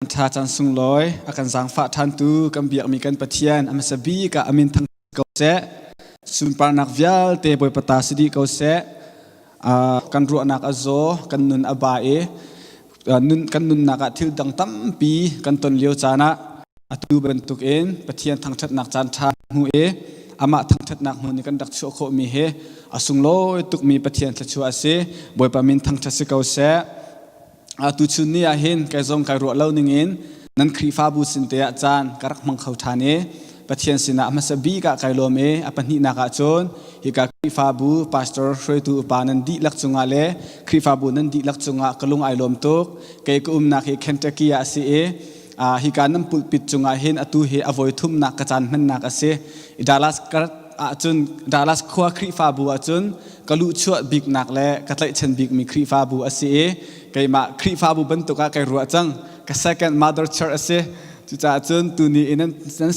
Tha caan sunglawi a kan zaangfah ṭhantu kan biakmi kan Pathian a hmasa bik ah a min thang ko seh. Sunparnak vialte Bawipa ta si dih ko seh. Kan ruahnak a zaw, kan nun a ba i nun, kan nunnak ah thil dang tampi kan ton lio caan ah atu bantukin Pathian thangṭhatnak caan ṭha hmu i amah thangṭhatnak hmun i kan rak chuah khawhmi hi a sunglawi tukmi Pathian thluachuah a si. Bawipa min thangṭhat si ko seh. Tuchun ni ah hin kei zong kai ruah lo ningin nan Khrihfabu sin te ah caan ka rak hmang kho ṭhan i Pathian sinah a hmasa bik ah kai lawm i a pahnihnak ah cun hika Khrihfabu pastor hruaitu upa nan dihlak cungah le Khrihfabu nan dihlak cungah ka lung ai lawm tuk. Kei ka umnak hi Kentucky ah a si i hika nan pulpit cungah hin atu hi a voi thumnak ka caan hmannak a si. Dallas ahcun Dallas khua Khrihfabu ahcun ka luhchuah biknak le ka tlaihchan bikmi Khrihfabu a si i keimah Khrihfabu bantuk ah kai ruah cang. Ka second mother church a si. Cucaah cun tuni i nan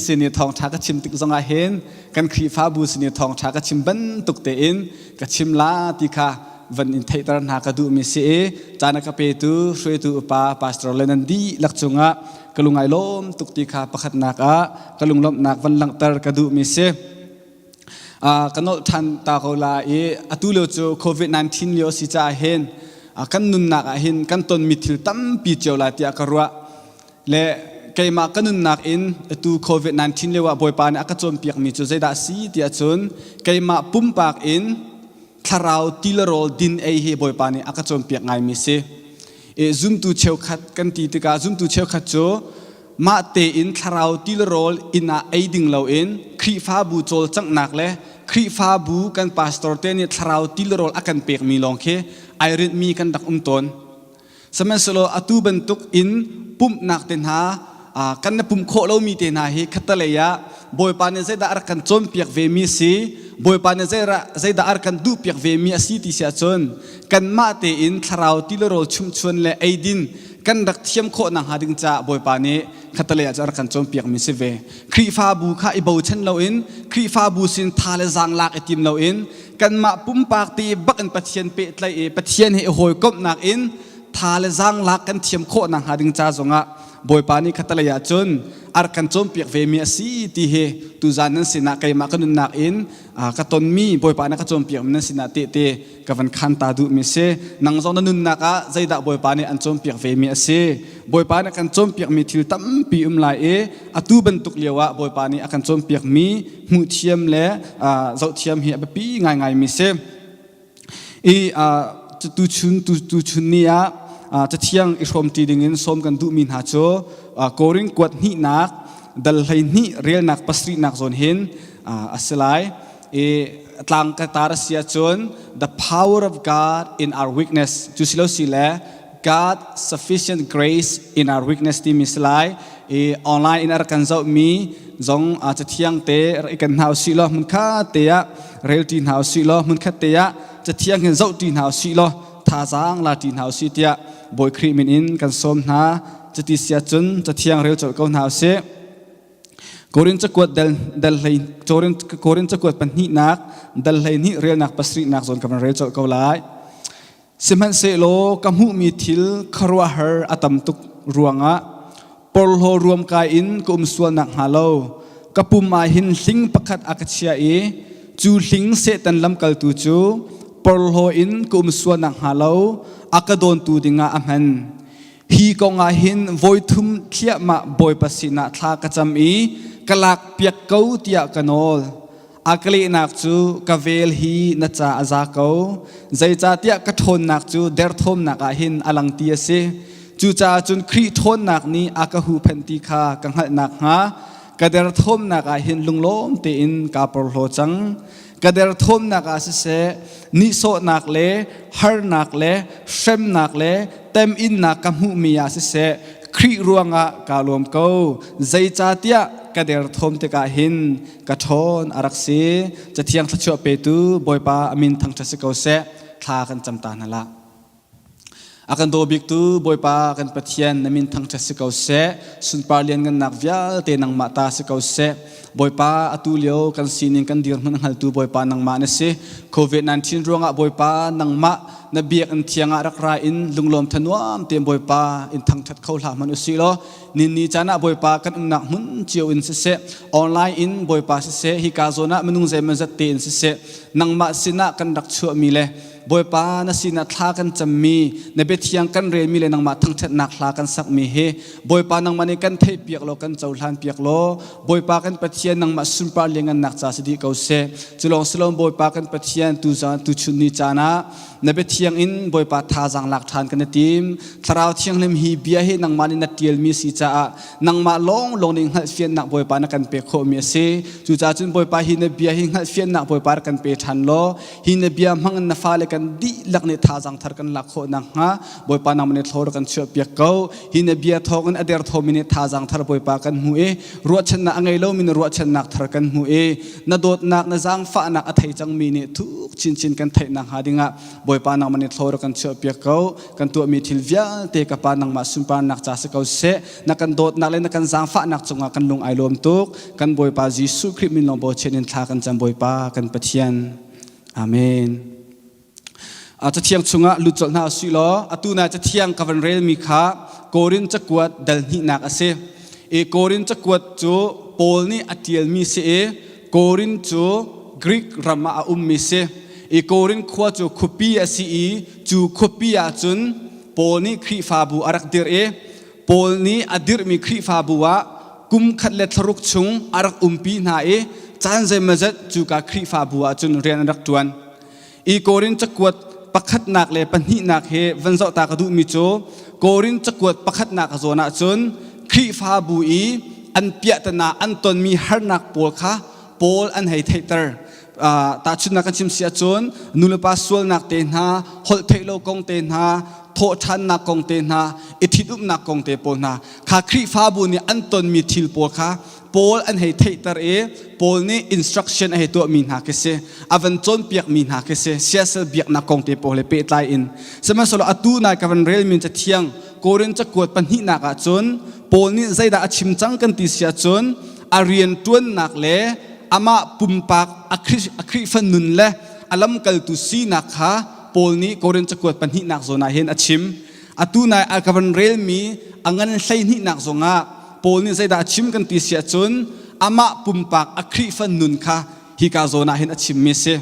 sin i thawngṭha ka chim tik zongah hin kan Khrihfabu sin i thawngṭha ka chim bantuk tein ka chim la ti kha van in theihter hna ka duhmi si i caan a ka petu hruaitu upa pastor le nan dihlak cungah ka lung ai lawm tuk ti kha pakhatnak ah ka lunglawmhnak van langhter ka duhmi si. Ka nolh ṭhan ta ko la i atu lio cu COVID-19 lio a si caah hin kan nunnak ah hin kan tonmi thil tampi cio lai tiah ka ruah. Le keimah ka nunnak in atu COVID-19 lio ah Bawipa nih a ka cawnpiakmi cu zeidah a si tiah cun keimah pumpak in thlarau ti le rawl din ei hi Bawipa nih a ka cawnpiak ngaimi si. I zumtu cheukhat kan ti tikah zumtu cheukhat cu mah tein thlarau ti le rawl inn ah ei ding loin Khrihfabu cawlcanghnak le Khrihfabu kan pastor te nih thlarau ti le rawl a kan pekmi lawng khi ai rinhmi kan rak um tawn. Sihmanhsehlaw atu bantuk in pumhnak te hna kan na pumh khawh lomi te hna hi khattelei ah Bawipa nih zeidah a rak kan cawnpiak vemi si, Bawipa nih zeidah a rak kan duhpiak vemi a si ti si ahcun kanmah tein thlarau ti le rawl chumhchuan le eidin kan rak thiam khawh nakhnga ding caah Bawipa nih khattelei ah cun a rak kan cawnpiakmi si ve. Khrihfabu kha i bochan loin Khrihfabu sin tha le zaang lak i tim loin kanmah pumpak te bak in Pathian pehtlaih i Pathian he i hawikomhnak in tha le zaang lak kan thiam khawh nakhnga ding ca zongah Bawipa nih khatalei ah cun a rak kan cawnpiak vemi a si ti hi tuzan nan sinah keimah ka nunnak in ka tonmi Bawipa nih a ka cawnpiakmi nan sinah tehte ka van khan ta duhmi si. Nang zong na nunnak ah zeidah Bawipa nih an cawnpiak vemi a si? Bawipa nih a kan cawnpiakmi thil tampi um lai i atu bantuk lio ah Bawipa nih a kan cawnpiakmi hmuhthiam le zohthiam hi a biapi ngaingaimi si. I tuchun tuchun ni ah cathiang i hrawmṭi dingin sawm kan duhmi hna cu Korin kuat hnihnak dal 12 relnak pasarihnak zawn hin a si lai. I tlang ka tar a si ahcun the power of God in our weakness cu si lo si le God sufficient grace in our weakness timi si lai. I online in a rak kan zohmi zong cathiang te rak i kan hna usih law hmunkhat te ah rel ṭi hna usih law hmunkhat te ah cathiang hin zoh ṭi hna usih law thazaang la ṭi hna usih tiah Bawi Khrih min in kan sawm hna. Cuti si ahcun cathiang rel colh ko hna usih. Korin cakuat dal dal hlei Korin Korin cakuat pahnihnak dal 12 relnak pasarihnak zawn ka van rel colh ko lai. Sihmanhsehlaw ka hmuhmi thil khuaruahhar a tam tuk ruangah porhlaw ruamkai in ka um sual nakhnga lo ka pum ah hin hling pakhat a ka chiah i cu hling Satan lamkaltu cu porhlaw in ka um sual nakhnga lo a ka dawntu dingah a hman. Hi kong ah hin voithum thliahmah Bawipa sinah thla ka cam i ka lakpiak ko tiah ka nawl. A ka lehnak cu ka vel hi na ca a za ko, zeicahtiah ka ṭhawnnak cu derthawmnak ah hin a lang ti a si. Cucaah cun Khrih ṭhawnnak nih a ka huhphenh ti kha ka hngalh nakhnga ka derthawmnak ah hin lunglawm tein kaa porhlaw cang. Ka derthawmnak ah siseh, nihsawhnak le harnak le hremnak le teminnak ka hmuhmi ah siseh, Khrih ruangah kaa lawm ko. Zeicahtiah ka derthawm tikah hin ka ṭhawn a rak si. Cathiang thluachuah petu Bawipa a min thangṭhat si ko seh. Thla kan cam ta hna la. A kan daw biktu Bawipa kan Pathian na min thangṭhat si ko seh. Sunpar lianngannak vialte nangmah ta si ko seh. Bawipa atu lio kan sining kan dirhmun hngaltu Bawipa nangmah na si. COVID-19 ruangah Bawipa nangmah na biakinn thiang ah rak ra in lunglawm thanuam tein Bawipa in thangṭhat kho hlah hmanh usih law ninni caan ah Bawipa kan umnak hmun cio in siseh online in Bawipa siseh hika zawn ah minung zeimawzat tein siseh nangmah sinah kan rak chuahmi le Bawipa na sinah thla kan cammi na biathiang kan relmi le nangmah thangṭhatnak hla kan sakmi hi Bawipa nangmah nih kan theihpiak law kan cohlan piak law Bawipa kan Pathian nangmah sunpar liangannak ca si dih ko seh. Cu lawng si lo Bawipa kan Pathian tu zan tu chun ni caan ah na biathiang in Bawipa thazaang lak ṭhan kan i tim. Thlarau Thianghlim hi bia hi nangmah nih na ṭialmi si caah nangmah lawng lawng nih hngalhfiannak Bawipa na kan pek khawhmi a si. Cucaah cun Bawipa hi na bia hi hngalhfiannak Bawipa rak kan pe ṭhan law hi na bia hmang in na fale kan dihlak nih thazaang thar kan lak khawh nakhnga Bawipa nangmah nih thlaw rak kan chuahpiak ko. Hi na bia thawng in a derthawmi nih thazaang thar Bawipa kan hmu i ruahchannak a ngei lomi nih ruahchannak thar kan hmu i na dawtnak na zaangfahnak a thei cangmi nih thuk chinchin kan theih nakhnga dingah Bawipa nangmah nih thlaw rak kan chuahpiak ko. Kan tuahmi thil vialte ka Pa nangmah sunparnak ca si ko seh. Na kan dawtnak le na kan zaangfahnak cungah kan lung ai lawm tuk. Kan Bawipa Jesuh Khrih min lawng bochan in thla kan cam Bawipa kan Pathian. Amen. Cathiang chungah lut colh hna usih law atu nai cathiang ka van relmi kha Korin cakuat dal hnihnak a si. I Korin cakuat cu Paul nih a ṭialmi si i Korin cu Greek ram ah a ummi si. I Korin khua cu khuapi a si i cu khuapi ah cun Paul nih Khrihfabu a rak dirh i Paul nih a dirhmi Khrihfabu ah kum khat le thlaruk chung a rak umpi hna i caan zeimawzat cuka Khrihfabu ah cun rian an rak ṭuan. I Korin cakuat pakhatnak le pahnihnak he van zoh ta ka duhmi cu Korin cakuat pakhatnak a zawn ahcun Khrihfabu i an piahtana an tonmi harnak pawl kha Paul an hei theihter. Tahchunhnak kan chim si ahcun nulepa sualnak te hna, holh theih lo kong te hna, thawhṭhannak kong te hna, i ṭhitumnak kong te pawl hna kha Khrihfabu nih an tonmi thil pawl kha Paul an hei theihter i Paul nih instruction a hei tuahmi hna khi si a van cawnpiakmi hna khi si siasal biaknak kong te pawl he pehtlai in sihmanhsehlaw atu nai ka van relmi cathiang Korin cakuat pahnihnak ah cun Paul nih zeidah a chim cang kan ti si ahcun a rian ṭuannak le amah pumpak a Khrihfa nun le a lamkaltu sinak kha Paul nih Korin cakuat pahnihnak zawn ah hin a chim atu nai a ka van relmi a ngan hleihnihnak zongah Paul nih zeidah a chim kan ti si ahcun amah pumpak a Khrihfa nun kha hika zawn ah hin a chimmi a si.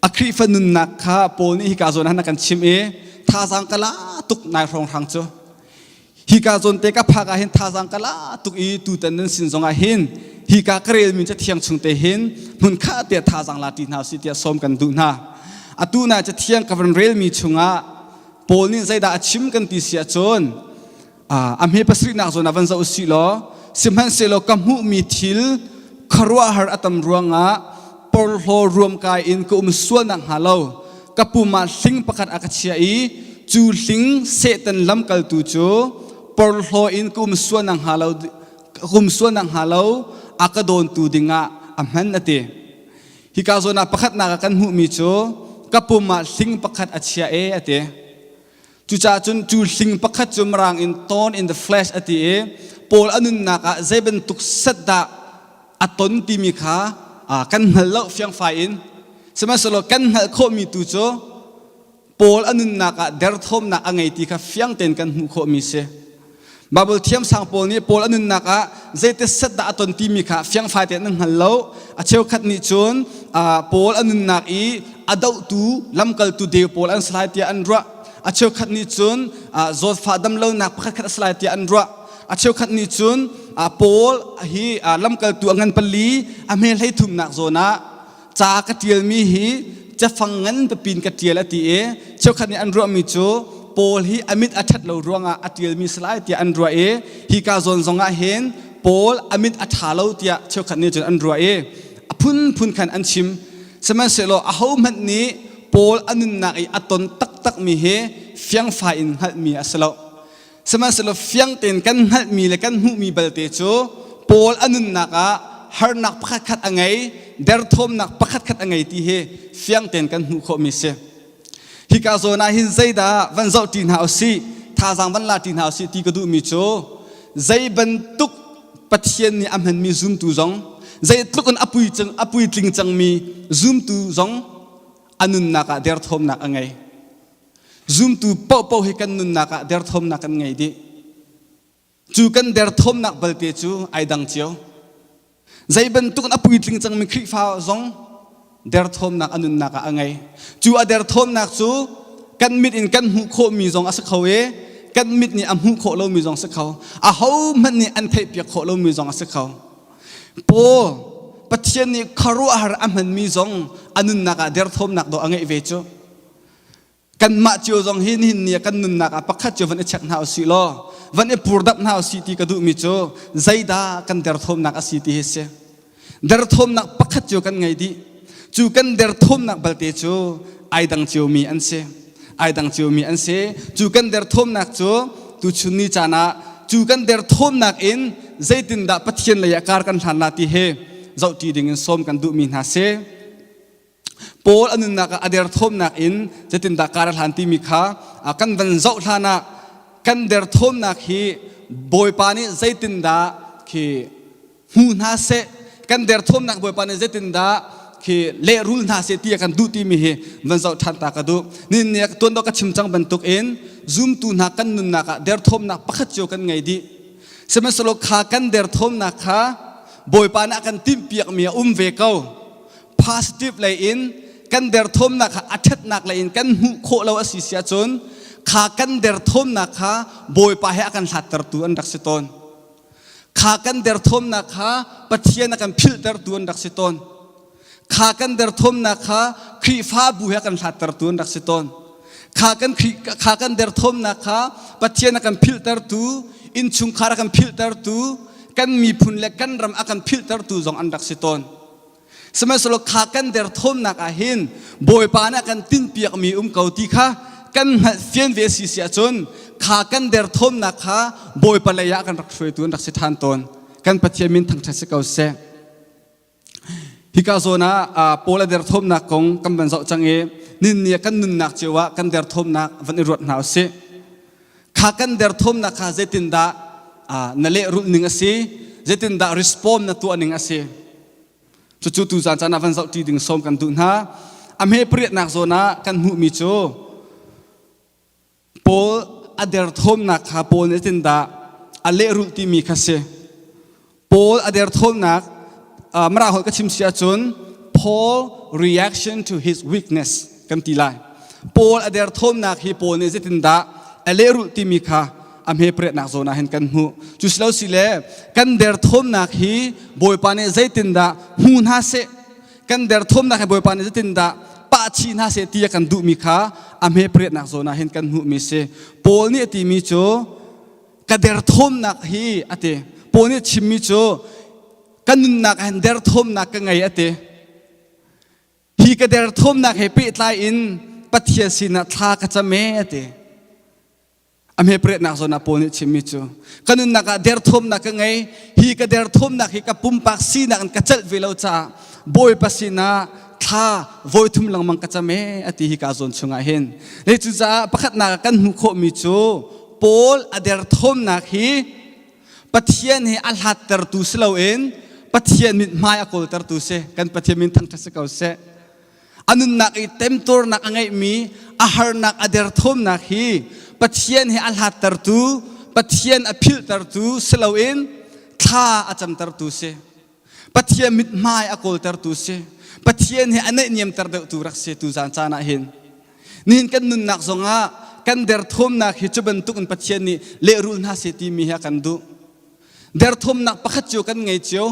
A Khrihfa nunnak kha Paul nih hika zawn ah hin a kan chim i thazaang ka la tuk nai hrawnghrang cu. Hika zawn te ka phak ah hin thazaang ka la tuk i tutan nan sin zongah hin hika ka relmi cathiang chung te hin hmun khat te thazaang la ti hna usih tiah sawm kan duh hna. Atu nai cathiang ka van relmi chungah Paul nih zeidah a chim kan ti si ahcun a hme pasarihnak zawn ah van zoh usih law sihmanhsehlaw ka hmuhmi thil khuaruahhar a tam ruangah porhlaw ruamkai in ka um sual nakhnga lo ka pum ah hling pakhat a ka chiah i cu hling Satan lamkaltu cu porhlaw in ka um sual nakhnga lo ka um sual nakhnga lo a ka dawntu dingah a hman a ti. Hika zawn ah pakhatnak ah kan hmuhmi cu ka pum ah hling pakhat a chia e a ti. Cucaah cun cu hling pakhat cu mirang in thorn in the flesh a ti i Paul a nunnak ah zei bantuk set dah a ton timi kha kan hngal lo fiangfai in. Sihmanhsehlaw kan hngalh khawhmi tu cu Paul a nunnak ah derthawmnak a ngei ti kha fiang tein kan hmuh khawhmi si. Baibal thiamsang pawl nih Paul a nunnak ah zeiti set dah a ton timi kha fiangfai tein an hngal lo. A cheukhat nih cun Paul a nunnak i a dohtu lamkaltu deu pawl an si lai tiah an ruah. A cheukhat nih cun zawtfah damlonak pakhatkhat a si lai tiah an ruah. A cheukhat nih cun Paul hi lamkaltu a ngan pali a hme hlei thumnak zawn ah ca ka ṭialmi hi cafang ngan pipi in ka ṭial a ti i cheukhat nih an ruahmi cu Paul hi a mit a ṭhat lo ruangah a ṭialmi si lai tiah an ruah i hika zawn zongah hin Paul a mit a ṭha lo tiah cheukhat nih cun an ruah i a phunphun khan an chim. Sihmanhsehlaw ahohmanh nih Paul a nunnak i a ton taktakmi hi fiangfai in hngalhmi a si lo. Sihmanhsehlaw fiang tein kan hngalhmi le kan hmuhmi balte cu Paul a nunnak ah harnak pakhatkhat a ngei, derthawmnak pakhatkhat a ngei ti hi fiang tein kan hmuh khawhmi si. Hika zawn ah hin zeidah van zoh ṭi hna usih, thazaang van la ṭi hna usih ti ka duhmi cu zei bantuk Pathian nih a hmanmi zumtu zong, zeitluk in a puitling cangmi zumtu zong a nunnak ah derthawmnak a ngei. Zumtu paohpaoh hi kan nunnak ah derthawmnak kan ngei dih. Cu kan derthawmnak balte cu ai dang cio. Zei bantuk in a puitling cangmi Khrihfa zong derthawmnak a nunnak ah a ngei. Cu a derthawmnak cu kan mit in kan hmuh khawhmi zong a si kho i kan mit nih a hmuh khawh lomi zong a si kho. Ahohmanh nih an theihpiak khawh lomi zong a si kho. Paul Pathian nih khuaruahhar a hmanmi zong a nunnak ah derthawmnak dawh a ngeih ve cu. Kanmah cio zong hi nihin ni ah kan nunnak ah pakhat cio van i check hna usih law van i purdap hna usih ti ka duhmi cu zeidah kan derthawmnak a si ti hi si. Derthawmnak pakhat cio kan ngei dih. Cu kan derthawmnak balte cu ai dang ciomi an si. Ai dang ciomi an si. Cu kan derthawmnak cu tuchun ni caan ah cu kan derthawmnak in zeitindah Pathian lei ah kar kan hlan la ti hi zohṭi ding in sawm kan duhmi hna si. Paul a nunnak ah a derthawmnak in zeitindah kar a hlan timi kha kan van zoh hlan ah kan derthawmnak hi Bawipa nih zeitindah khi hmu hna seh, kan derthawmnak Bawipa nih zeitindah khi lehrul hna seh ti a kan duh timi hi van zoh ṭhan ta ka duh. Nihin ni ah tuan dawh ka chim cang bantuk in zumtu hna kan nunnak ah derthawmnak pakhat cio kan ngei dih. Sihmanhsehlaw kha kan derthawmnak kha Bawipa nih a kan timhpiakmi a um ve ko. Positive lei in kan derthawmnak kha a ṭhatnak lei in kan hmuh khawh lo a si si ahcun kha kan derthawmnak kha Bawipa he a kan hlattertu an rak si tawn. Kha kan derthawmnak kha Pathian a kan philhtertu an rak si tawn. Kha kan derthawmnak kha Khrihfabu he a kan hlattertu an rak si tawn. Kha kan kha kan derthawmnak kha Pathian a kan philhtertu, innchungkhar a kan philhtertu, kan miphun le kan ram a kan philhtertu zong an rak si tawn. Sihmanhsehlaw kha kan derthawmnak ah hin Bawipa nih a kan tinhpiakmi um ko ti kha kan hngalh fian ve si si ahcun kha kan derthawmnak kha Bawipa lei ah kan rak hruaitu an rak si ṭhan tawn. Kan Pathian min thangṭhat si ko seh. Hika zawn ah Paul a derthawmnak kong kan van zoh cang i ninni ah kan nunnak cio ah kan derthawmnak van i ruat hna usih. Kha kan derthawmnak kha zeitindah na lehrulh ning a si, zeitindah respond na tuah ning a si. Cucu tu zan caan ah van zohṭi ding sawm kan duh hna. A hme pariatnak zawn ah kan hmuhmi cu Paul a derthawmnak kha Paul nih zeitindah a lehrulh timi kha si. Paul a derthawmnak Mara holh ka chim si ahcun Paul reaction to his weakness kan ti lai. Paul a derthawmnak hi Paul nih zeitindah a lehrulh timi kha a hme pariatnak zawn ah hin kan hmuh. Cu si lo si le kan derthawmnak hi Bawipa nih zeitindah hmu hna seh, kan derthawmnak hi Bawipa nih zeitindah pah chih hna seh ti a kan duhmi kha a hme pariatnak zawn ah hin kan hmuhmi si. Paul nih a timi cu ka derthawmnak hi a ti. Paul nih chimmi cu ka nunnak ah hin derthawmnak ka ngei a ti. Hi ka derthawmnak he pehtlai in Pathian sinah thla ka cam e a ti. A hme pariatnak zawn ah Paul nih chimmi cu ka nunnak ah derthawmnak ka ngei. Hi ka derthawmnak hi ka pumpak sinak in ka celh ve lo caah Bawipa sinah thla voithum lengmang ka cam e a ti hi ka zawn chungah hin. Le cucaah pakhatnak ah kan hmuh khawhmi cu Paul a derthawmnak hi Pathian he a hlattertu si loin Pathian mithmai a kawltertu si. Kan Pathian min thangṭhat si ko seh. A nunnak i temtuarnak a ngeihmi a harnak a derthawmnak hi Pathian he a hlattertu, Pathian a philhtertu si loin thla a camtertu si. Pathian mithmai a kawltertu si. Pathian he a naihniamter deuhtu rak si tu zan caan ah hin. Nihin kan nunnak zongah kan derthawmnak hi cu bantuk in Pathian nih lehrul hna seh timi hi a kan duh. Derthawmnak pakhat cio kan ngei cio.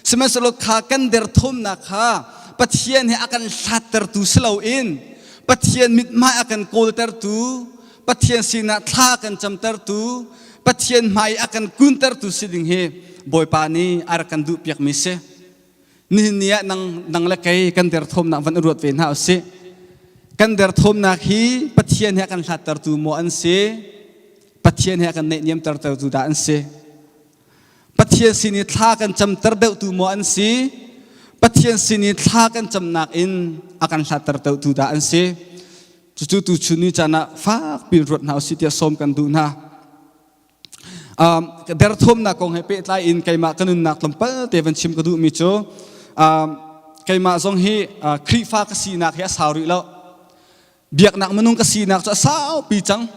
Sihmanhsehlaw kha kan derthawmnak kha Pathian he a kan hlattertu si loin Pathian mithmai a kan kawltertu, Pathian sinah thla a kan camtertu, Pathian hmai a kan kuntertu si ding hi Bawipa nih a rak kan duhpiakmi si. Nihin ni ah nang, nang le kei kan derthawmnak van i ruat ve hna usih. Kan derthawmnak hi Pathian he a kan hlattertu maw an si? Pathian he a kan naihniamtertu dah an si? Pathian sin i thla kan camter deuhtu maw an si? Pathian sin i thla kan camnak in a kan hlatter deuhtu dah an si? Cucu tuchun ni caan ah fakpi ruat hna usih tiah sawm kan duh hna. Derthawmnak kong he pehtlai in keimah ka nunnak tlawmpal te van chim ka duhmi cu keimah zong hi Khrihfa ka sinak hi a sau rih lo. Biaknak minung ka sinak cu a saupi cang.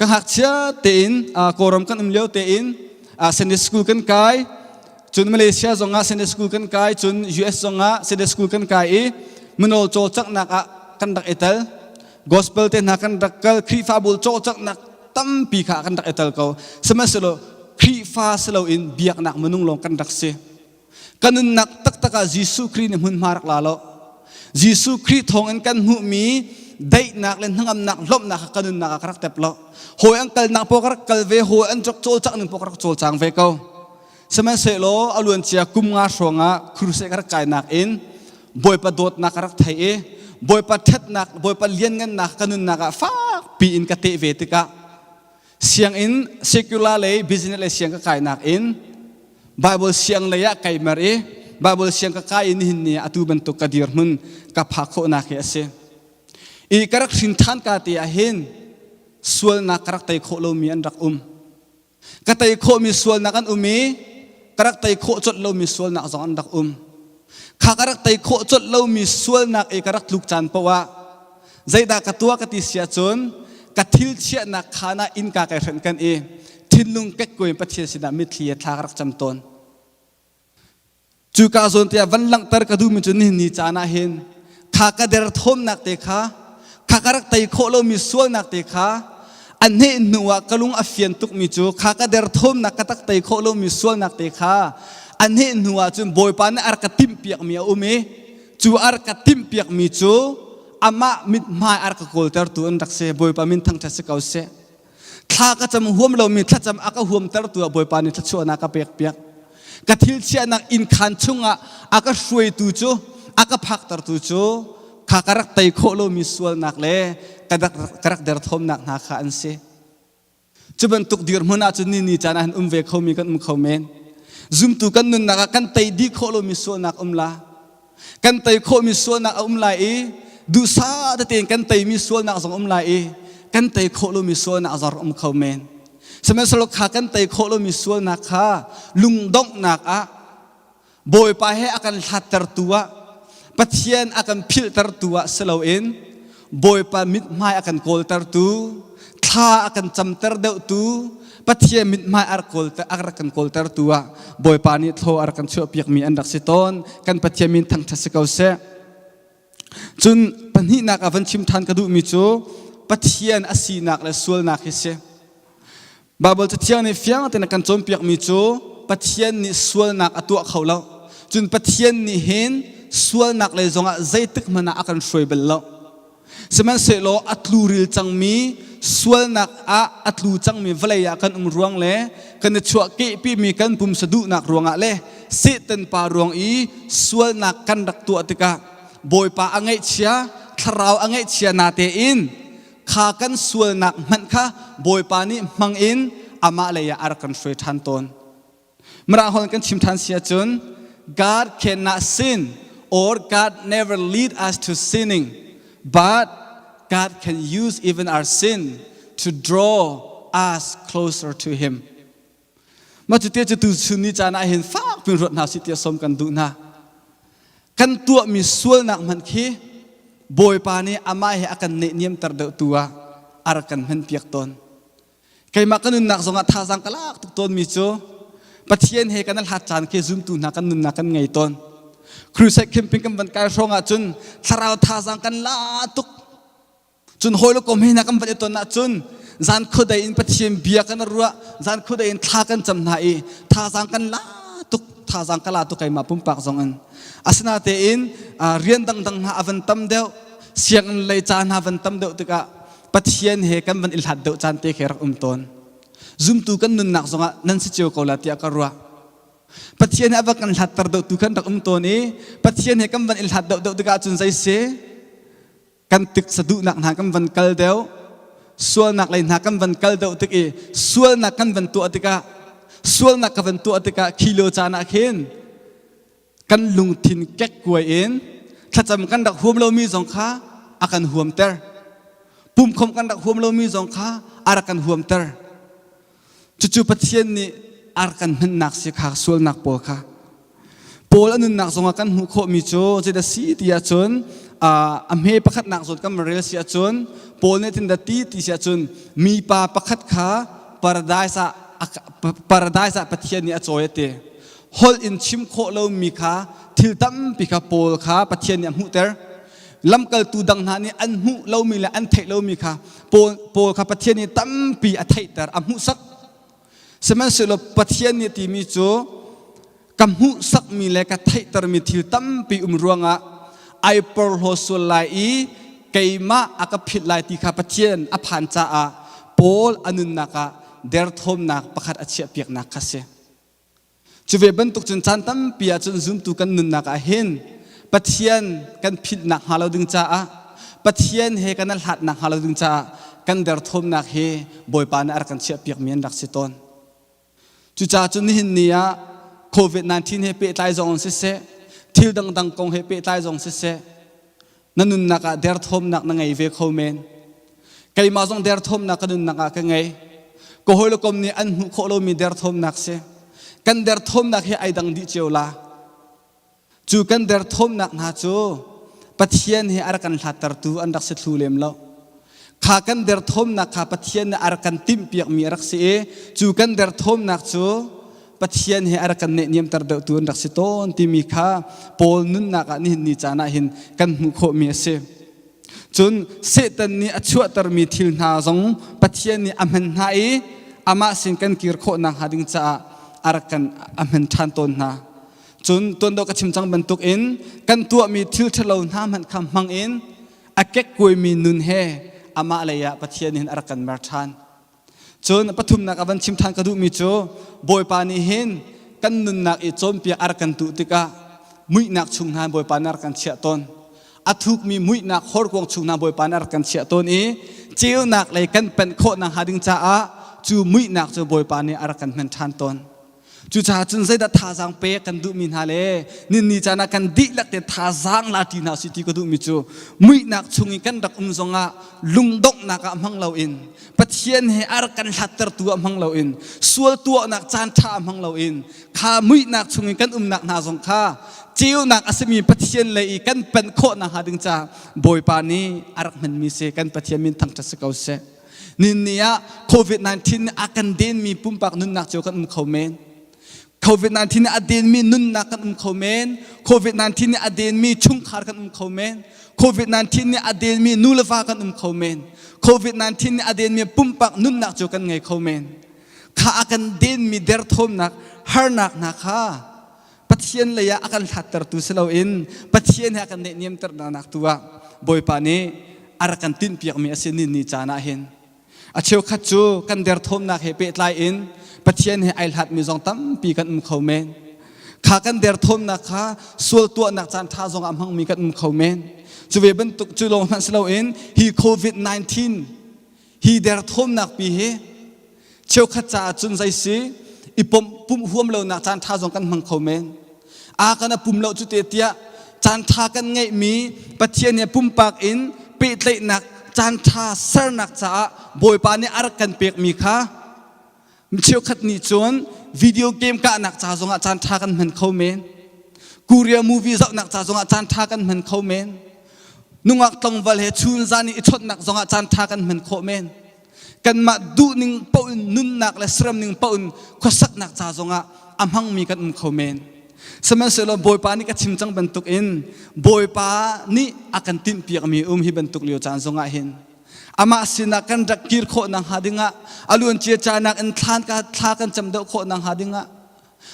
Ka ngakchia tein Kawlram kan um lio tein Sunday school kan kai. Cun Malaysia zongah Sunday school kan kai, cun US zongah Sunday school kan kai i mino cawlcanghnak ah kan rak i tel. Gospel te hna kan rak kal, Khrihfabu cawlcanghnak tampi kha kan rak i tel ko. Sihmanhsehlaw Khrihfa si loin biaknak minung lawng kan rak si. Ka nunnak taktak ah Jesuh Khrih nih hmunhma rak la lo. Jesuh Khrih thawngin kan hmuhmi daihnak le hnangamnak lawmhnak kha ka nunnak ah ka rak tep lo. Hawi an kalnak paoh ka rak kal ve, hawi an rak cawlcangh ning paoh ka rak cawlcang ve ko. Sihmanhsehlaw a luancia kum nga hrawng ah crusade ka rak kainak in Bawipa dawtnak ka rak thei i Bawipa ṭhatnak, Bawipa lianngannak ka nunnak ah fakpi in ka teh ve tikah sianginn secular lei business lei siang ka kainak in Bible siang lei ah kai mer i Bible siang ka kai i nihin ni ah atu bantuk ka dirhmun ka phak khawhnak hi a si. I ka rak hrin than ka te ah hin sualnak ka rak tei khawh lomi an rak um. Ka tei khawhmi sualnak an um i ka rak tei khawh colh lomi sualnak zong an rak um. Kha ka rak tei khawh colh lomi sualnak i ka rak tluk caan paoh ah zeidah ka tuah ka ti si ahcun ka thil chiahnak khaan ah innka kai hrenh kan i thinlung kekkuai in Pathian sinah mitthli he thla ka rak cam tawn. Cuka zawn te ah van langhter ka duhmi cu nihin ni caan ah hin kha ka derthawmnak te kha kha ka rak tei khawh lomi sualnak te kha a hneh hnu ah ka lung a fian tukmi cu kha ka derthawmnak ka tak tei khawh lomi sualnak te kha a hneh hnu ah cun Bawipa nih a rak ka timhpiakmi a um i cu a rak ka timhpiakmi cu amah mithmai a rak ka kawltertu an rak si. Bawipa min thangṭhat si ko seh. Thla ka cam huam lomi thlacam a ka huamtertu ah Bawipa nih thluachuahnak a pekpiak. Ka thil chiahnak innkhaan chungah a ka hruaitu cu a ka phaktertu cu kha ka rak tei khawh lomi sualnak le ka rak derthawmnak hna kha an si. Cu bantuk dirhmun ahcun ni ni caan ah hin um ve khomi kan um kho men. Zumtu kan nunnak ah kan tei dih khawh lomi sualnak um la. Kan tei khawhmi sualnak a um lai i duhsah tein kan teimi sualnak zong um lai i kan tei khawh lomi sualnak zong um kho men. Sihmanhsehlaw kha kan tei khawh lomi sualnak kha lungdonghnak ah Bawipa he a kan hlattertu ah Pathian a kan philhtertu ah si loin Bawipa mithmai a kan kawltertu thla a kan camter deuhtu Pathian mithmai a rak kan kawltertu ah Bawipa nih thlaw a rak kan chuahpiakmi an rak si tawn. Kan Pathian min thangṭhat si ko seh. Cun pahnihnak ah van chim ṭhan ka duhmi cu Pathian a sinak le sualnak hi si. Baibal Cathiang nih fiang tein a kan cawnpiakmi cu Pathian nih sualnak a tuah kho lo. Cun Pathian nih hin sualnak lei zongah zeitik hmanh ah a kan hruai bal lo. Sihmanhsehlaw a tluril cangmi sualnak ah a tlu cangmi vawlei ah kan um ruang le kan i chuahkehpimi kan pumsa duhnak ruangah le Satan pa ruang i sualnak kan rak tuah tikah Bawipa a ngaihchia, thlarau a ngaihchia na tein kha kan sualnak hmanh kha Bawipa nih hmang in amah lei ah a rak kan hruai ṭhan tawn. Mirang holh kan chim ṭhan si ahcun God cannot sin or God never lead us to sinning but God can use even our sin to draw us closer to him. Mah cu te cu tuchun ni caan ah hin fak pin ruat hna sih tiah sawm kan duh hna. Kan tuahmi sualnak hmanh khi Bawipa nih amah he a kan neihniamter deuh tu ah a rak kan hmanpiak tawn. Keimah ka nunnak zongah thazaang ka lak tuk tawnmi cu Pathian he kan hlat caan khi zumtu hna kan nunnak kan ngei tawn. Crusade camping kan van kai hrawng ahcun thlarau thazaang kan la tuk. Cun hawi le kom he hna kan van i ton ahcun zan khuadei in Pathian bia kan ruah, zan khuadei in thla kan cam hna i thazaang kan la tuk, thazaang ka la tuk keimah pumpak zong in. Asinatein rian dangdang hna a van tam deuh, sianginn lei ca hna van tam deuh tikah Pathian he kan van i hlat deuh caan te khi rak um tawn. Zumtu kan nunnak zongah nan si cio ko la tiah ka ruah. Pathian he a va kan hlatter deuh tu kan rak um tawn i Pathian he kan van i hlat deuh deuh tikah cun zei si kan tiksa duhnak hna kan van kal deuh sualnak lei hna kan van kal deuh tik i sualnak kan van tuah tikah sualnak ka van tuah tikah khi lio caan ah khin kan lungthin kekkuai in thlacam kan rak huam lomi zong kha a kan huamter pumkhom kan rak huam lomi zong kha a rak kan huamter Cucu Pathian nih a rak kan hmannak si kha sualnak pawl kha. Paul a nunnak zongah kan hmuh khawhmi cu zeidah si ti ahcun A hme pakhatnak zawn kan rel si ahcun Paul nih tin ti ti si ahcun mipa pakhat kha paradise ah paradise ah Pathian nih a cawi a ti. Holh in chim khawh lomi kha thil tampi kha Paul kha Pathian nih a hmuhter. Lamkaltu dang hna nih an hmuh lomi le an theih lomi kha Paul, Paul kha Pathian nih tampi a theihter, a hmuhsak. Sihmanhsehlaw Pathian nih timi cu ka hmuhsakmi le ka theihtermi thil tampi um ruangah ai porhlaw sual lai i keimah a ka philh lai ti kha Pathian a phan caah Paul a nunnak ah derthawmnak pakhat a chiahpiaknak kha si. Cu ve bantuk cun caan tampi ah cun zumtu kan nunnak ah hin Pathian kan philhnak hnga lo ding caah Pathian he kan hlatnak hnga lo ding caah kan derthawmnak hi Bawipa nih a rak kan chiahpiakmi an rak si tawn. Cucaah cun nihin ni ah COVID-19 he pehtlai zong siseh, thil dangdang kong he pehtlai zong siseh, na nunnak ah derthawmnak na ngei ve kho men. Keimah zong derthawmnak ka nunnak ah ka ngei. Ka hawikom nih an hmuh khawh lomi derthawmnak si. Kan derthawmnak hi ai dang dih cio la. Cu kan derthawmnak hna cu Pathian he a rak kan hlattertu an rak si thlu lem lo. Kha kan derthawmnak kha Pathian nih a rak kan timhpiakmi a rak si i cu kan derthawmnak cu Pathian he a rak kan neihniamter deuhtu an rak si tawn timi kha Paul nunnak ah nihin ni caan ah hin kan hmuh khawhmi a si. Cun Satan nih a chuahtermi thil hna zong Pathian nih a hman hna i amah sin kan kir khawh nakhnga ding caah a rak kan a hman ṭhan tawn hna. Cun tuan deuh ka chim cang bantukin kan tuahmi thil ṭhalo hna hmanh kha hmang in a kekkuaimi nun he amah lei ah Pathian hin a rak kan mer ṭhan. Cun pathumnak a van chim ṭhan ka duhmi cu Bawipa nih hin kan nunnak i cawnpiak a rak kan tuh tikah muihnak chung hna Bawipa nih a rak kan chiah tawn. A thukmi muihnak horkuang chung hna Bawipa nih a rak kan chiah tawn i ceunak lei kan panh khawh nakhnga ding caah cu muihnak cu Bawipa nih a rak kan hman ṭhan tawn. Cucaah cun zeidah thazaang pek kan duhmi hna le ninni caan ah kan dihlak te thazaang la ṭi hna usih ti ka duhmi cu muihnak chung i kan rak um zongah lungdonghnak ah hmang loin Pathian he a rak kan hlattertu ah hmang loin sual tuahnak caan ṭha ah hmang loin kha muihnak chung i kan umnak hna zong kha ceunak a simi Pathian lei i kan panh khawh nakhnga ding caah Bawipa nih a rak hmanmi si kan Pathian min thangṭhat si ko seh. Ninni ah COVID-19 nih a kan denmi pumpak nunnak cio kan um kho men. COVID-19 nih a denmi nunnak kan um kho men. COVID-19 nih a denmi chungkhar kan um kho men. COVID-19 nih a denmi nu le va kan um kho men. COVID-19 nih a denmi pumpak nunnak cio kan ngei kho men. Kha a kan denmi derthawmnak, harnak hna kha Pathian lei ah a kan hlattertu si loin Pathian he a kan neihniamternak tu ah Bawipa nih a rak kan tinhpiakmi a si ni ni caan ah hin a cheukhat cu kan derthawmnak he pehtlai in Pathian he ai hlatmi zong tampi kan um kho men kha kan derthawmnak kha sual tuahnak caan ṭha zong ah hmangmi kan um kho men cu ve bantuk cu lawng hmanh si loin hi COVID-19 hi derthawmnak pi hi Cheukhat caah cun zei si i pumh pumh huam lonak caan ṭha zong kan hmang kho men. A kan a pum lo cu te tiah caan ṭha kan ngeihmi Pathian he pumpak in pehtlaihnak caan ṭha sernak caah Bawipa nih a rak kan pekmi kha cheukhat nih cun video game kahnak ca zongah caan ṭha kan hman kho men. Korea movie zohnak ca zongah caan ṭha kan hman kho men. Nungak tlangval he chunzan i i chawnhnak zongah caan ṭha kan hman khawh men. Kanmah duhning paoh in nunnak le siramning paoh in khuasaknak ca zongah a hmangmi kan um kho men. Sihmanhsehlaw Bawipa nih ka chim cang bantukin Bawipa nih a kan tinhpiakmi um hi bantuk lio caan zongah hin amah sinah kan rak kir khawh nakhnga dingah a luancia caan in thlan ka thla kan cam deuh khawh nakhnga dingah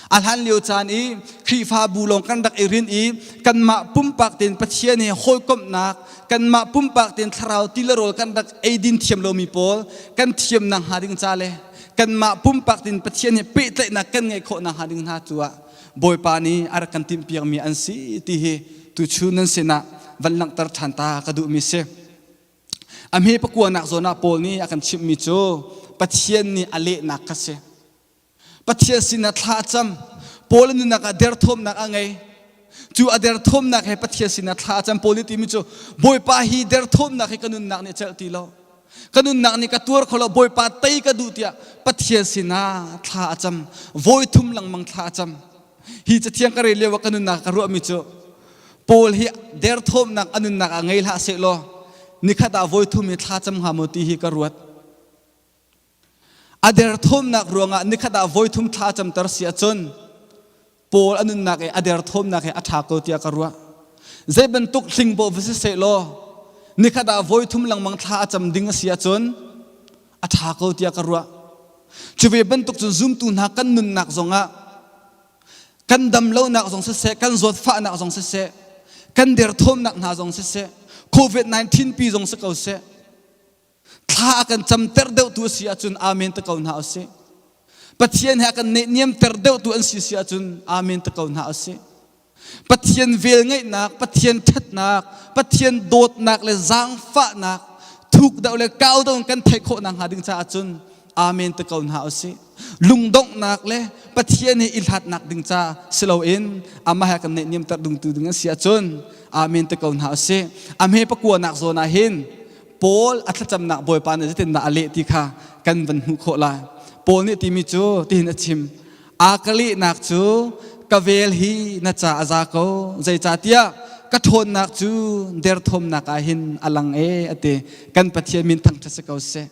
A hlan lio caan i Khrihfabu lawng kan rak i rin i kanmah pumpak tein Pathian he hawikomhnak, kanmah pumpak tein thlarau ti le rawl kan rak eidin thiam lomi pawl kan thiamnak hnga ding ca le kanmah pumpak tein Pathian he pehtlaihnak kan ngeih khawh nakhnga ding hna cu ah Bawipa nih a rak kan timhpiakmi an si ti hi tuchun nan sinah van langhter ṭhan ta ka duhmi si. A hme pakuanak zawn ah Paul nih a kan chimhmi cu Pathian nih a lehnak kha si. Pathian sinah thla a cam. Paul nunnak ah derthawmnak a ngei. Cu a derthawmnak he Pathian sinah thla a cam. Paul nih timi cu Bawipa hi derthawmnak hi ka nunnak nih a celh ti lo. Ka nunnak nih ka tuar kho lo. Bawipa tei ka duh tiah Pathian sinah thla a cam. Vawi thum lengmang thla a cam. Hi cathiang ka rel lio ah ka nunnak ka ruahmi cu. Paul hi derthawmnak a nunnak ah ngei hlah sehlaw nikhat ah voithum hi thla cam hnga maw ti hi ka ruat. A derthawmnak ruangah nikhat ah voithum thla camter si ahcun Paul a nunnak i a derthawmnak hi a ṭha ko tiah ka ruah. Zei bantuk hling paoh va si sehlaw nikhat ah voithum lengmang thla a cam ding a si ahcun a ṭha ko tiah ka ruah. Cu ve bantuk cun zumtu hna kan nunnak zongah kan dam lonak zong siseh, kan zawtfahnak zong siseh, kan derthawmnak hna zong siseh, COVID-19 pi zong si ko seh, thla a kan camter deuhtu a si ahcun amen te ko hna usih. Pathian he a kan neihniamter deuhtu an si si ahcun amen te ko hna usih. Pathian velngeihnak, Pathian ṭhatnak, Pathian dawtnak le zaangfahnak thuk deuh le kau deuh in kan theih khawh nakhnga ding caah cun amen te ko hna usih. Lungdonghnak le Pathian he i hlatnak ding ca si loin amah he kan neihniamter dungtu ding an si ahcun amen te ko hna usih. A hme pakuanak zawn ah hin Paul a thlacamnak Bawipa nih zeitindah a leh ti kha kan van hmuh khawh lai. Paul nih timi cu tihin a chim. A ka lehnak cu ka vel hi na ca a za ko. Zeicahtiah ka ṭhawnnak cu derthawmnak ah hin a lang e a ti. Kan Pathian min thangṭhat si ko seh.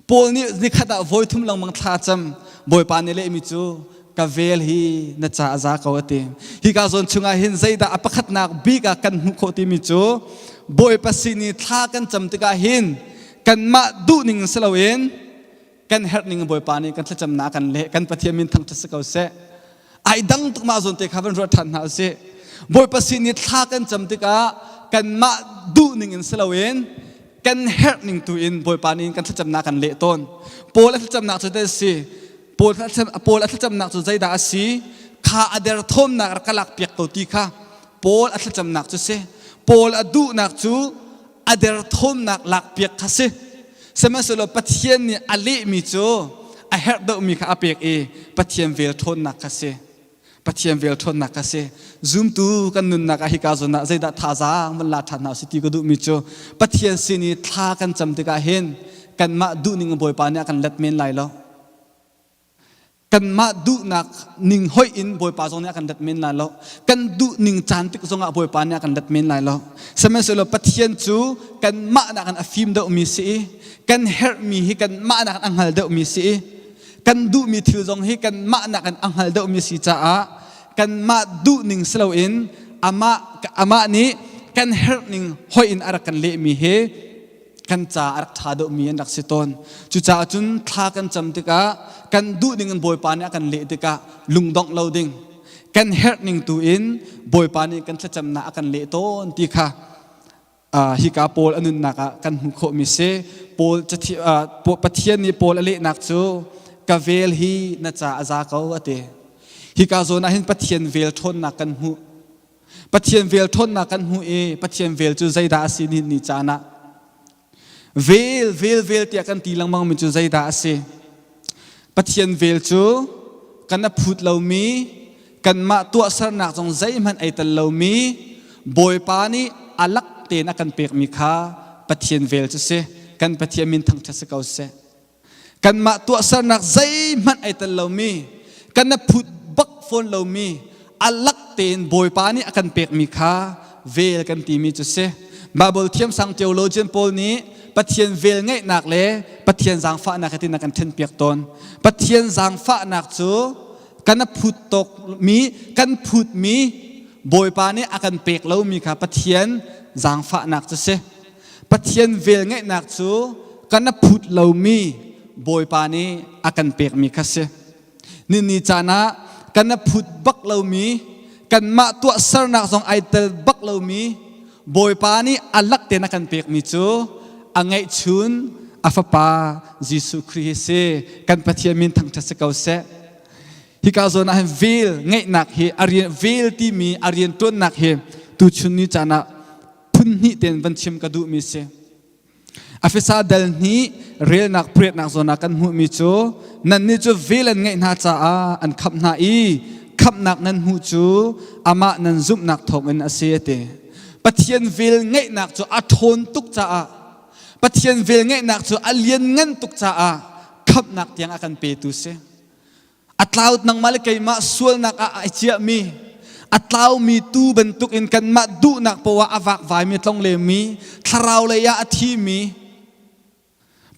Paul nih nikhat ah voi thum lengmang thla cam Bawipa nih lehmi cu ka vel hi na ca a za ko a ti. Hika zawn chungah hin zeidah a pakhatnak bik ah kan hmuh khawh timi cu Bawipa sin i thla kan cam tikah hin kanmah duhning si loin kan herh ning Bawipa nih kan thlacamnak kan leh kan Pathian min thangṭhat si ko seh. Ai dang tuk mah zawn te kha van ruat ṭhan hna usih. Bawipa sin i thla kan cam tikah kanmah duhning in si loin kan herh ning tu in Bawipa nih kan thlacamnak kan leh tawn. Paul a thlacamnak cu zei si? Paul Paul a thlacamnak cu zeidah a si? Kha a derthawmnak rak ka lak piak ko ti kha Paul a thlacamnak cu si. Paul a duhnak cu a derthawmnak lak piak kha si. Sihmanhsehlaw Pathian nih a lehmi cu a herh deuhmi kha a pek i Pathian vel ṭhawnnak kha si. Pathian vel ṭhawnnak kha si. Zumtu kan nunnak ah hika zawn ah zeidah thazaang van la ṭhan hna usih ti ka duhmi cu Pathian sin i thla kan cam tikah hin kanmah duhning in Bawipa nih a kan let men lai lo. Kanmah duhnak ning hoih in Bawipa zong nih a kan let men lai lo. Kan duh ning caan tik zongah Bawipa nih a kan let men lai lo. Sihmanhsehlaw Pathian cu kanmah nakin a fim deuhmi si i kan herhmi hi kanmah nakin a hngal deuhmi si i kan duhmi thil zong hi kanmah nakin a hngal deuhmi si caah kanmah duhning si loin amah amah nih kan herhning hoih in a rak kan lehmi hi kan ca a rak ṭha deuhmi an rak si tawn. Cucaah cun thla kan cam tikah kan duh ning in Bawipa nih a kan leh tikah lungdongh lo ding, kan herh ning tu in Bawipa nih kan thlacamnak a kan leh tawn ti kha hika Paul a nunnak ah kan hmuh khawhmi si. Paul Pathian nih Paul a lehnak cu ka vel hi na ca a za ko a ti. Hika zawn ah hin Pathian vel ṭhawnnak kan hmuh. Pathian vel ṭhawnnak kan hmuh i Pathian vel cu zeidah a si ni ni caan ah vel vel vel tiah kan ti lengmang mi cu zeidah a si Pathian vel cu kan a phut lomi kanmah tuahsernak zong zeihmanh ei tel lomi Bawipa nih a lak tein a kan pekmi kha Pathian vel cu si kan Pathian min thangṭhat si ko seh Kanmah tuahsernak zeihmanh ai tel lomi, kan a phut bak fawn lomi, a lak tein Bawipa nih a kan pekmi kha vel kan timi cu si. Bible thiamsang theologian pawl nih Pathian vel ngeihnak le Pathian zaangfahnak hi tin a kan ṭhenpiak tawn. Pathian zaangfahnak cu kan a phut tawkmi, kan phutmi Bawipa nih a kan pek lomi kha Pathian zaangfahnak cu si. Pathian velngeihnak cu kan a phut lomi Bawipa nih a kan pekmi kha si. Nini caan ah kan a phut bak lomi, kanmah tuahsernak zong ai tel bak lomi Bawipa nih a lak tein a kan pekmi cu a ngeihchun a fapa Jesuh Khrih hi si. Kan Pathian min thangṭhat si ko seh. Hika zawn ah hin vel ngeihnak hi a rian vel timi a rianṭuannak hi tuchun ni caan ah phun hnih tein van chim ka duhmi si. Afisa dal hnih relnak pariatnak zawn ah kan hmuhmi cu nannih cu vel an ngeih hna caah an khamh hna i khamhnak nan hmuh cu amah nan zumhnak thawngin a si a ti. Pathian vel ngeihnak cu a ṭhawn tuk caah Pathian vel ngeihnak cu a lianngan tuk caah khamhnak tiang a kan petu si. A tlau nangmah le keimah sualnak ah ai ciahmi, A tlaumi tuu bantukin kanmah duhnak poah a vakvaimi tlonglemi, thlarau lei ah a thimi,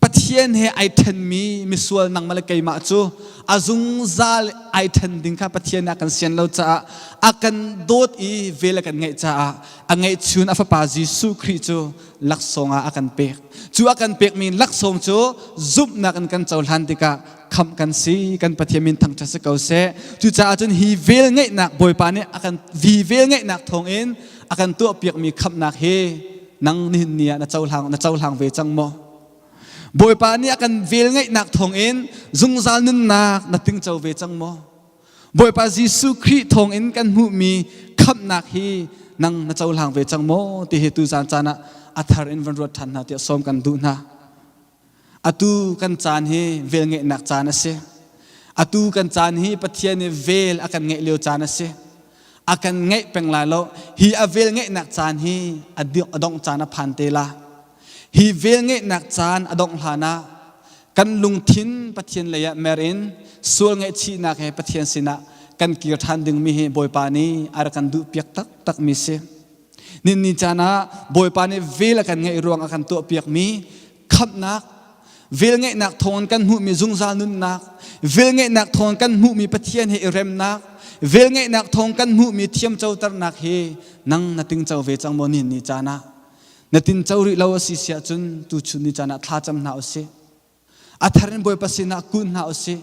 Pathian he ai ṭhenmi misual nangmah le keimah cu a zungzal ai ṭhen ding kha Pathian nih a kan sian lo caah a kan dawt i vel a kan ngeih caah a ngeihchun a fapa Jesuh Khrih cu laksawng ah a kan pek. Cu a kan pekmi laksawng cu zumhnak in kan cohlan tikah khamh kan si, kan Pathian min thangṭhat si ko seh. Cucaah cun hi vel ngeihnak Bawipa nih a kan hi vel ngeihnak thawngin a kan tuahpiakmi khamhnak hi nang nihin ni ah na cohlang na cohlang ve cang maw? Bawipa nih a kan vel ngeihnak thawngin zungzal nunnak na tingco ve cang maw? Bawipa Jesuh Khrih thawngin kan hmuhmi khamhnak hi nang na cohlang ve cang maw ti hi tu zan caan ah a thar in van ruat ṭhan hna tiah sawm kan duh hna. Atu kan caan hi velngeihnak caan a si. Atu kan caan hi Pathian nih vel a kan ngeih lio caan a si. A kan ngeih peng lai lo. Hi a vel ngeihnak caan hi a dongh caan a phan te la. Hi vel ngeihnak caan a dongh hlan ah kan lungthin Pathian lei ah mer in sual ngaihchihnak he Pathian sinah kan kir ṭhan dingmi hi Bawipa nih a rak kan duhpiak taktakmi si. Ninni caan ah Bawipa nih vel a kan ngeih ruang a kan tuahpiakmi khamhnak, velngeihnak thawngin kan hmuhmi zungzal nunnak, velngeihnak thawngin kan hmuhmi Pathian he i remnak, velngeihnak thawng kan hmuhmi thiamcoternak hi nang na tingco ve cang maw nihin ni caan ah? Na tinco rih lo a si siah cun tuchun ni caan ah thlacam hna usih. A thar in Bawipa sinah kun hna usih.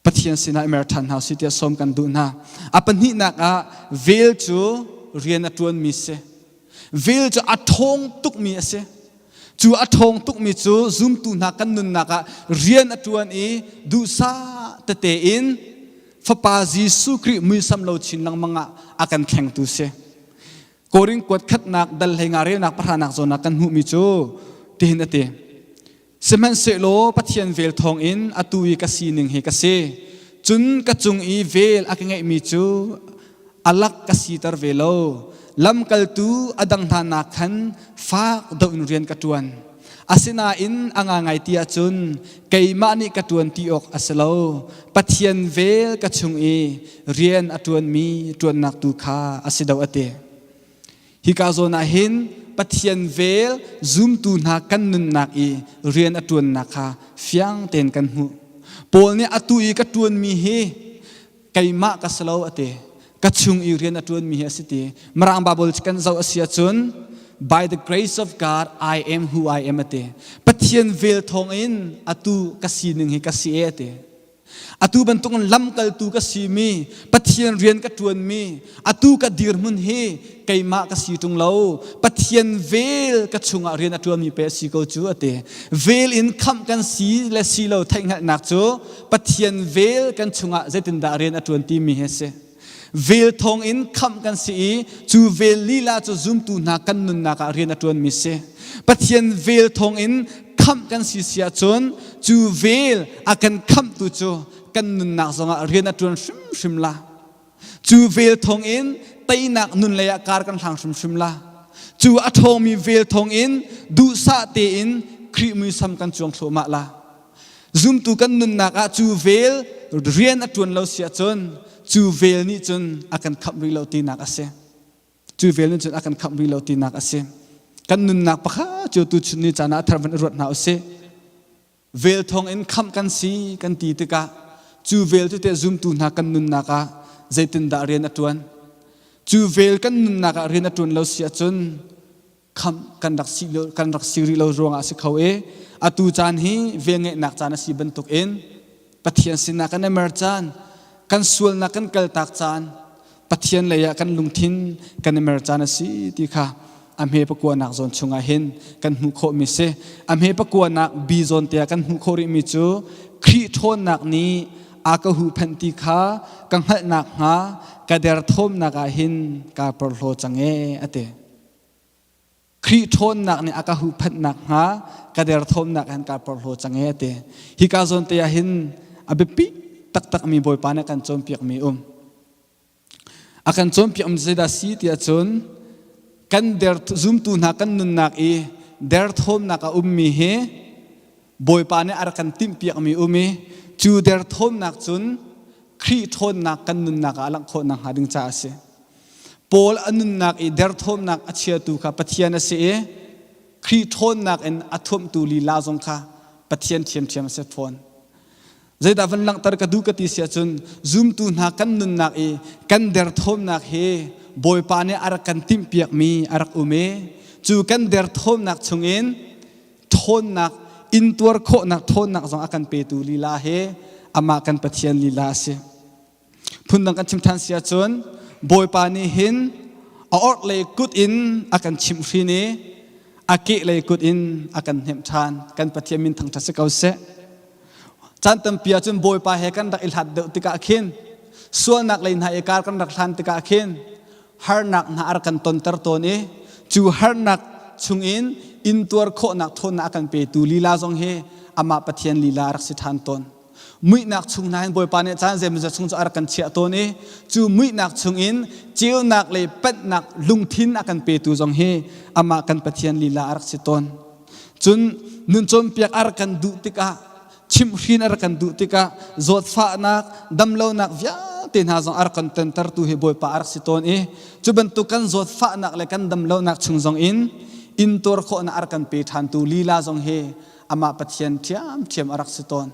Pathian sinah i mer ṭhan hna usih tiah sawm kan duh hna. A pahnihnak ah vel cu rian a ṭuanmi si. Vel cu a ṭhawng tukmi a si. Cu a ṭhawng tukmi cu zumtu hna kan nunnak ah rian a ṭuan i duhsah tete in Fapa Jesuh Khrih muisam lo chin lengmang ah a kan thlengtu si. Korin kuat khatnak dal hlei nga relnak pahranak zawn ah kan hmuhmi cu tihin a ti. Sihmanhsehlaw Pathian vel thawngin atu i ka sining hi ka si. Cun ka cung i vel a ka ngeihmi cu a lak ka siter ve lo. Lamkaltu a dang hna nak khan fak deuh in rian ka ṭuan. Asinain a ngangai ti ahcun keimah nih ka ṭuan ti awk a si lo. Pathian vel ka chung i rian a ṭuanmi ṭuannak tu kha a si deuh a ti. Hika zawn ah hin Pathian vel zumtu hna kan nunnak i rian a ṭuannak kha fiang tein kan hmuh. Paul nih atu i ka ṭuanmi hi keimah ka si lo a ti. Ka chung i rian a ṭuanmi hi a si ti. Mirang Bible kan zoh a si ahcun by the grace of God I am who I am a ti. Pathian vel thawngin atu ka sining hi ka si e a ti. Atu bantukin lamkaltu ka simi, Pathian rian ka ṭuanmi, atu ka dirhmun hi keimah ka si ṭung lo. Pathian vel ka chungah rian a ṭuanmi pe a si ko cu a ti. Vel in khamh kan si le si lo theihhngalhnak cu Pathian vel kan chungah zeitindah rian a ṭuan timi hi a si. Vel thawngin khamh kan si i cu vel lila cu zumtu hna kan nunnak ah rian a ṭuanmi si. Pathian vel thawngin khamh kan si si ahcun cu vel a kan khamhtu cu kan nunnak zongah rian a ṭuan hrimhrim la. Cu vel thawngin teinak nun lei ah kar kan hlang hrimhrim la. Cu a ṭhawngmi vel thawngin duhsah tein Khrih muisam kan cuang thluahmah la. Zumtu kan nunnak ah cu vel rian a ṭuan lo si ahcun cu vel nih cun a kan khamh rih lo tinak a si. Cu vel nih cun a kan khamh rih lo tinak a si. Kan nunnak pakhat cio tuchun ni caan ah a thar van i ruat hna usih. Vel thawng in khamh kan si kan ti tikah cu vel cu teh zumtu hna kan nunnak ah zeitindah rian a ṭuan? Cu vel kan nunnak ah rian a ṭuan lo si ahcun khamh kan rak si kan rak si rih lo ruangah a si kho i atu caan hi velngeihnak caan a si bantukin Pathian sinah kan i mer caan kan sualnak kan kaltak caan Pathian lei ah kan lungthin kan i mer caan a si ti kha a hme pakuanak zawn chungah hin kan hmuh khawhmi si a hme pakuanak bi zawn te ah kan hmuh khawh rihmi cu Khrih ṭhawnnak nih a ka huhphenh ti kha ka hngalhnak hnga ka derthawmnak ah hin kaa porhlaw cang ee a ti. Khrih ṭhawnnak nih a ka huhphenh nakhnga ka derthawmnak han kaa porhlaw cang e a ti. Hika zawn te ah hin a biapi taktakmi Bawipa nih a kan cawnpiakmi um. A kan cawnpiakmi zeidah si tiah cun kan der zumtu hna kan nunnak i derthawmnak a ummi hi Bawipa nih a rak kan timhpiakmi um i cu derthawmnak cun Khrih. Khrih ṭhawnnak kan nunnak ah a langh khawh nakhnga ding caah a si. Paul a nunnak i derthawmnak a chiatu kha Pathian a si i Khrih ṭhawnnak in a thuamhtu lila zong kha Pathian ṭhiamṭhiam a si fawn. Zeidah van langhter ka duh ka ti si ahcun zumtu hna kan nunnak i kan derthawmnak hi Bawipa nih a rak kan timhpiakmi a rak um i cu kan derthawmnak chungin ṭhawnnak intuar khawhnak ṭhawnnak zong a kan petu lila hi amah kan Pathian lila a si. Phundang kan chim ṭhan si ahcun Bawipa nih hin a orhlei kut in a kan chimhhrin i a kehlei kut in a kan hnemh ṭhan. Kan Pathian min thangṭhat si ko seh. Caan tampi ahcun Bawipa he kan rak i hlat deuh tikah khin sualnak lei hna i kar kan rak hlan tikah khin harnak hna a rak kan tonter tawn i cu harnak chungin intuar khawhnak ṭhawnnak a kan petu lila zong hi amah Pathian lila a rak si ṭhan tawn. Muihnak chung hna hin Bawipa nih caan zeimawzat chung cu a rak kan chiah tawn i cu muihnak chungin ceunak le panhnak lungthin a kan petu zong hi amah kan Pathian lila a rak si tawn. Cun nun cawnpiak a rak kan duh tikah chimhhrin a rak kan duh tikah zawtfahnak damlonak vialte hna zong a rak kan tontertu hi Bawipa a rak si tawn i cu bantuk kan zawtfahnak le kan damlonak chung zong in intuar khawhnak a rak kan pe ṭhantu lila zong hi amah Pathian ṭhiamṭhiam a rak si tawn.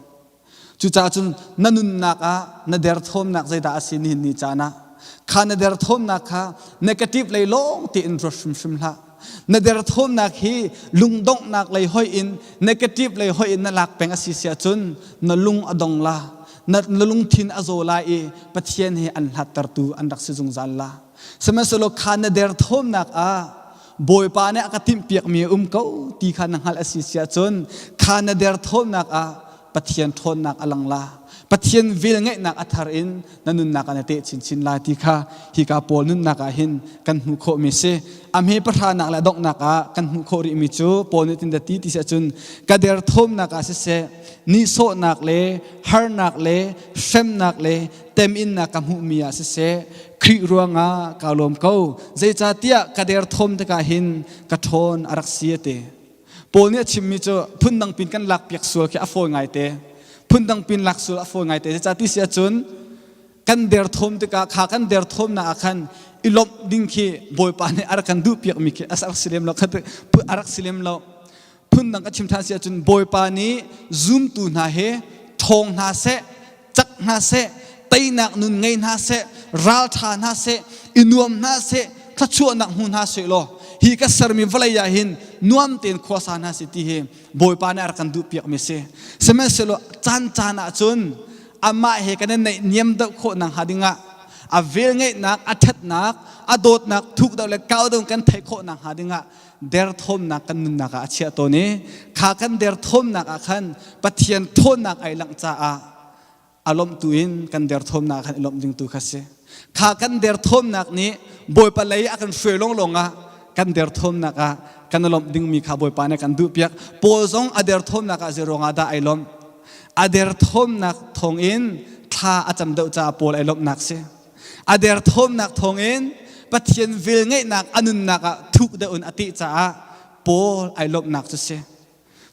Cucaah cun na nunnak ah na derthawmnak zeidah a si nihin ni caan ah kha na derthawmnak kha negative lei lawng tein ruat hrimhrim hlah. Na derthawmnak hi lungdonghnak lei hoih in negative lei hoih in na lak peng a si si ahcun na lung a dong la, na, na lungthin a zaw lai i Pathian he an hlattertu an rak si zungzal la. Sihmanhsehlaw kha na derthawmnak ah Bawipa nih a ka timhpiakmi a um ko ti kha na hngalh a si si ahcun kha na derthawmnak ah Pathian ṭhawnnak a lang la. Pathian velngeihnak a thar in na nunnak ah na teh chinchin lai ti kha hika Paul nunnak ah hin kan hmuh khawhmi si. A hme pahranak le a donghnak ah kan hmuh khawh rihmi cu Paul nih tin ti ti si ahcun ka derthawmnak ah siseh nihsawhnak le harnak le hremnak le teminnak ka hmuhmi ah siseh Khrih ruangah kaa lawm ko. Zeicahtiah ka derthawm tikah hin ka ṭhawn a rak si a ti. Paul nih a chimmi cu phundang pin kan lakpiak sual khi a fawi ngaite. Phundang pin lak sual a fawi ngaite. Zeicah ti si ahcun kan derthawm tikah kha kan derthawmnak ah khan i lawmh ding khi Bawipa nih a rak kan duhpiakmi khi a rak si lem lo. A rak si lem lo. Phundang ka chim ṭhan si ahcun Bawipa nih zumtu hna he ṭhawng hna seh, cak hna seh, teinak nun ngei hna seh, ralṭha hna seh, i nuam hna seh, thluachuahnak hmu hna seh law hi ka sermi vawlei ah hin nuam tein khuasa hna seh ti hi Bawipa nih a rak kan duhpiakmi si. Sihmanhsehlaw caan caan ah cun amah he kan i naihniam deuh khawh nakhnga dingah a velngeihnak, a ṭhatnak, a dawtnak thuk deuh le kau deuh kan theih khawh nakhnga dingah derthawmnak kan nunnak ah a chiah tawn i kha kan derthawmnak ah khan Pathian ṭhawnnak ai langh caah a lawmhtu in kan derthawmnak ah khan i lawmh ding tu kha si. Kha kan derthawmnak nih Bawipa lei a kan hruai lawnglawng ah kan derthawmnak ah kan i lawmh dingmi kha Bawipa nih kan duhpiak. Paul zong a derthawmnak ah zei ruangah dah ai lawmh? A derthawmnak thawngin thla a cam deuh caah Paul ai lawmhnak si. A derthawmnak thawngin Pathian velngeihnak a nunnak ah thuk deuh in a teh caah Paul ai lawmhnak cu si.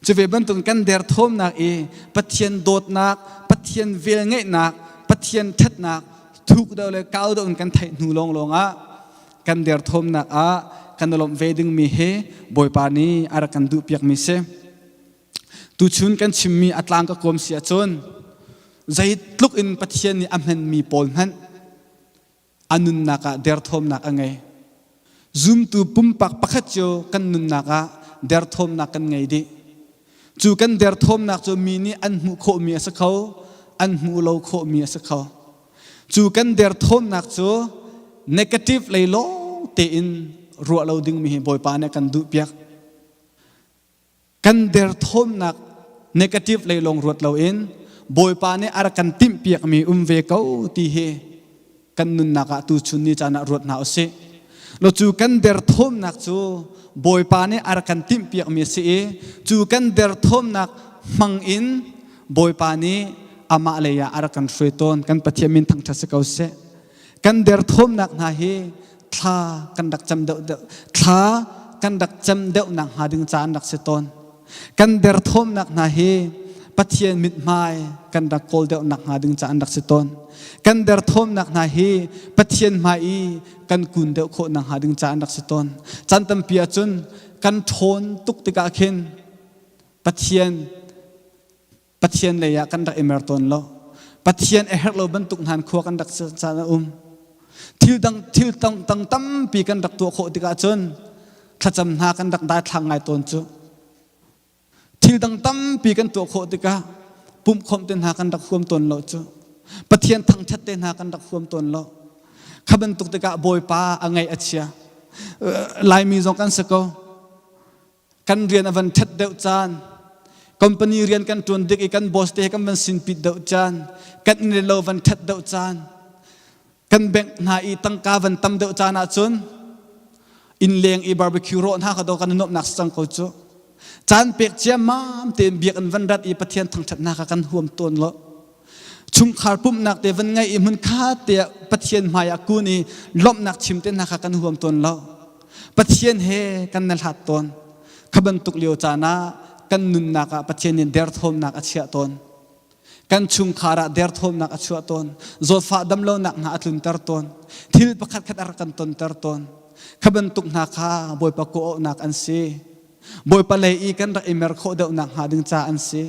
Cu ve bantuk kan derthawmnak i Pathian dawtnak, Pathian velngeihnak, Pathian ṭhatnak thuk deuh le kau deuh in kan theih hnu lawnglawng ah kan derthawmnak ah kan i lawmh ve dingmi hi Bawipa nih a rak kan duhpiakmi si. Tuchun kan chimmi a tlang ka kawm si ahcun zeitluk in Pathian nih a hmanmi pawl hmanh a nunnak ah derthawmnak a ngei. Zumtu pumpak pakhat cio kan nunnak ah derthawmnak kan ngei dih. Cu kan derthawmnak cu mi nih an hmuh khawhmi a si kho, an hmuh lo khawhmi a si kho. Cu kan derthawmnak cu negative lei lawng tein ruah lo dingmi hi Bawipa nih a kan duhpiak. Kan derthawmnak negative lei lawng ruat loin Bawipa nih a rak kan timhpiakmi um ve ko ti hi kan nunnak ah tuchun ni caan ah ruat hna usih. Lo cu kan derthawmnak cu Bawipa nih a rak kan timhpiakmi a si i cu kan derthawmnak hmang in Bawipa nih amah lei ah a rak kan hruai tawn. Kan Pathian min thangṭhat si ko seh. Kan derthawmnak hna hi thla kan rak cam deuh deuh thla kan rak cam deuh nak hnga ding ca an rak si tawn. Kan derthawmnak hna hi Pathian mithmai kan rak kawl deuh nak hnga ding ca an rak si tawn. Kan derthawmnak hna hi Pathian hmai i kan kun deuh khawh nak hnga ding ca an rak si tawn. Caan tampi ahcun kan ṭhawn tuk tikah khin Pathian Pathian lei ah kan rak i mer tawn lo. Pathian a herh lo bantuk hnan khua kan rak caan a um. Thil dang thil tang tang tampi kan rak tuah khawh tikah cun thlacam hna kan rak daithlang ngai tawn cu. Thil dang tampi kan tuah khawh tikah pumhkhawmh te hna kan rak huam tawn lo cu. Pathian thangṭhat te hna kan rak huam tawn lo. Kha bantuk tikah Bawipa a ngaih a chia. Laimi zong kan si ko. Kan rian a van ṭhat deuh caan, company rian kan ṭuan dik i kan boss te he kan van sinpit deuh caan, kan inn le lo van ṭhat deuh caan, kan bank hna i tangka van tam deuh caan ahcun innleng i barbecue rawh hna kha do kan i nuamhnak si cang ko cu. Caan pek ciammam tein biakinn van rat i Pathian thangṭhatnak kha kan huam tawn lo. Chungkhar pumhnak te van ngeih i hmunkhat te ah Pathian hmai ah kun i lawmhnak chim te hna kha kan huam tawn lo. Pathian he kan na hlat tawn. Kha bantuk lio caan ah kan nunnak ah Pathian nih derthawmnak a chiah tawn. Kan chungkhar ah derthawmnak a chuah tawn. Zawtfah damlonak hna a tlunter tawn. Thil pakhatkhat a rak kan tonter tawn. Kha bantuk hna kha Bawipa kawhauhnak an si. Bawipa lei i kan rak i mer khawh deuhnak hnga ding ca an si.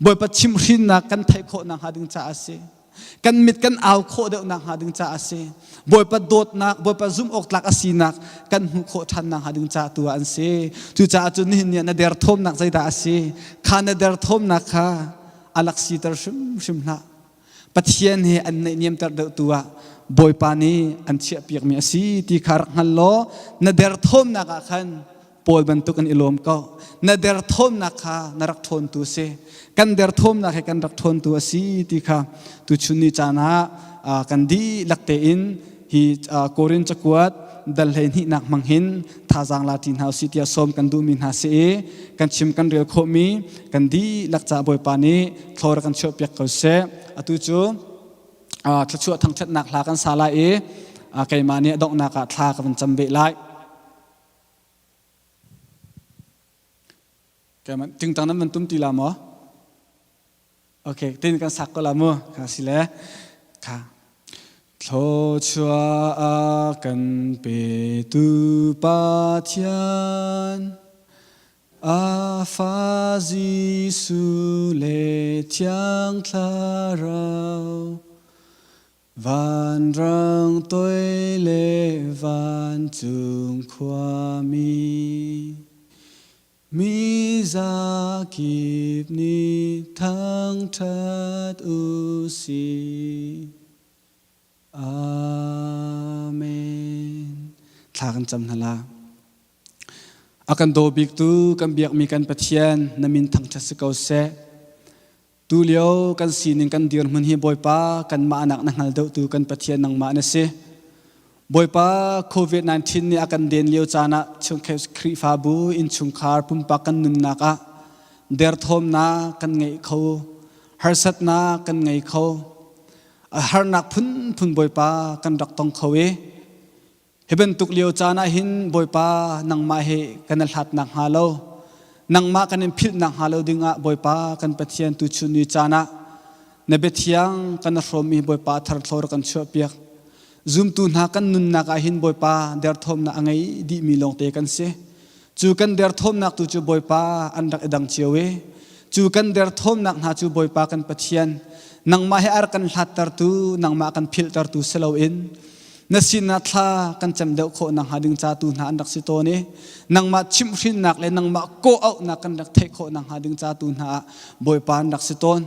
Bawipa chimhhrinnak kan theih khawhnak hnga ding ca a si. Kan mit kan au khawh deuhnak hnga ding ca a si. Bawipa dawtnak, Bawipa zumh awk tlak a sinak kan hmuh khawh ṭhannak hnga ding ca tu ah an si. Cucaah cun nihin ni ah na derthawmnak zeidah a si? Kha na derthawmnak kha a lak siter hrimhrim hlah. Pathian he an naihniamter deuhtu ah Bawipa nih an chiahpiakmi a si ti kha rak hngal law na derthawmnak ah khan Paul bantuk in i lawm ko. Na derthawmnak kha na rak ṭhawntu a si. Kan derthawmnak he kan rak ṭhawntu a si ti kha tuchun ni caan ah kan dihlak tein hi Korin cakuat dal 12nak hmang hin thazaang la ṭi hna usih tiah sawm kan duhmi hna si i kan chim kan rel khawhmi kan dihlak ca Bawipa nih thlawr kan chuahpiak ko seh. Atu cu thluachuah thangṭhatnak hla kan sa lai i keimah nih a donghnak ah thla ka van cam ve lai. Tingtang nan van tum ti la maw? Okay, tin kan sak ko la mu. Kha si le. Kha. Thluachuah a kan petu Pathian a fa Jesuh le Thiang Thlarau vanrang toi le vancung khuami Mi zakip nih thangṭhat u sih. Amen. Thla kan cam hna la. A kan daw biktu kan biakmi kan Pathian na min thangṭhat si ko seh. Tulio kan sining kan dirhmun hi Bawipa kanmah nak na hngal deuhtu kan Pathian nangmah na si. Bawipa COVID-19 nih a kan den lio caan ah Khrihfabu innchungkhar pumpak kan nunnak ah derthawmnak kan ngei kho, harsatnak kan ngei kho, harnak phunphun Bawipa kan rak tong kho i Hi bantuk lio caan ah hin Bawipa nangmah he kan i hlat nakhnga lo, nangmah kan in philh nakhnga lo dingah Bawipa kan Pathian tuchun ni caan ah na biathiang kan i hrawmmi Bawipa tharthlawr kan chuahpiak. Zumtu hna kan nunnak ah hin Bawipa derthawmnak a ngei dihmi lawngte kan si. Cu kan derthawmnak tu cu Bawipa an rak i dang cio i cu kan derthawmnak hna cu Bawipa kan Pathian nangmah he a rak kan hlattertu nangmah kan philhtertu si loin na sinah thla kan cem deuh khawh nakhnga ding ca tu hna an rak si tawn i nangmah chimhhrinnak le nangmah kawh-auhnak kan rak theih khawh nakhnga ding ca tu hna ah Bawipa an rak si tawn.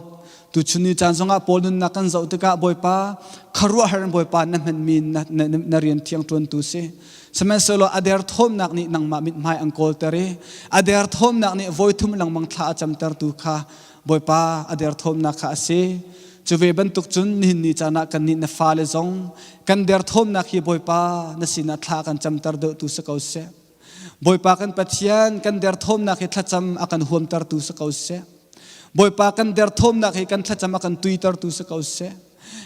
Tuchun ni caan zongah Paul nunnak kan zoh tikah Bawipa khuaruahhar in Bawipa na hmanmi na, na, na rian thiang ṭuantu si. Sihmanhsehlaw a derthawmnak nih nangmah mithmai an kawlter i a derthawmnak nih voithum lengmang thla a camtertu kha Bawipa a derthawmnak kha a si. Cu ve bantuk cun nihin ni caan ah kannih na fale zong kan derthawmnak hi Bawipa na sinah thla kan camter deuhtu si ko seh. Bawipa kan Pathian kan derthawmnak hi thlacam a kan huamtertu si ko seh. Bawipa kan derthawmnak hi kan thlacam a kan tuitertu si ko seh.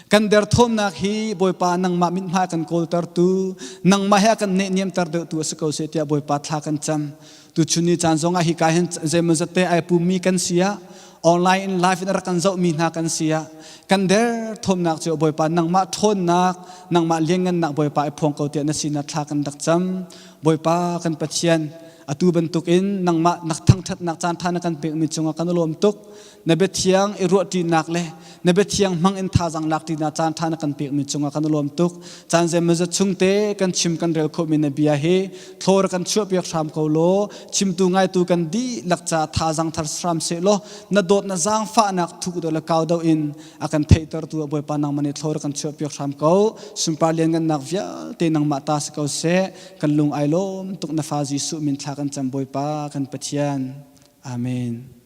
Kan derthawmnak hi Bawipa nangmah mithmai kan kawltertu, nangmah he a kan nehniamter deuhtu a si ko seh tiah Bawipa thla kan cam. Tuchun ni caan zongah hika hin zeimawzat te ai pummi kan si ah. Online in live in rak kan zohmi hna kan si ah kan der thawmnak cu Bawipa nangmah ṭhawnnak, nangmah lianngannak Bawipa i phuang ko tiah na sinah thla kan rak cam. Bawipa kan Pathian, atu bantukin nangmah nak thangṭhatnak caan ṭha na kan pekmi cungah kan lawm tuk. Na biathiang i ruahṭinak le na biathiang hmang in thazaang lakṭinak caan ṭha na kan pekmi cungah kan lawm tuk. Caan zeimawzat chung te kan chim kan rel khawhmi na bia hi thlawr kan chuahpiak hram ko law chimtu ngaitu kan dihlak ca thazaang thar hram seh law na dawt na zaangfahnak thuk deuh le kau deuh in a kan theihtertu a Bawipa nangmah nih thlawr kan chuahpiak hram ko. Sunpar lianngannak vialte nangmah ta si ko seh. Kan lung ai lawm tuk na fa Jesuh min thla kan cam Bawipa kan Pathian. Amen.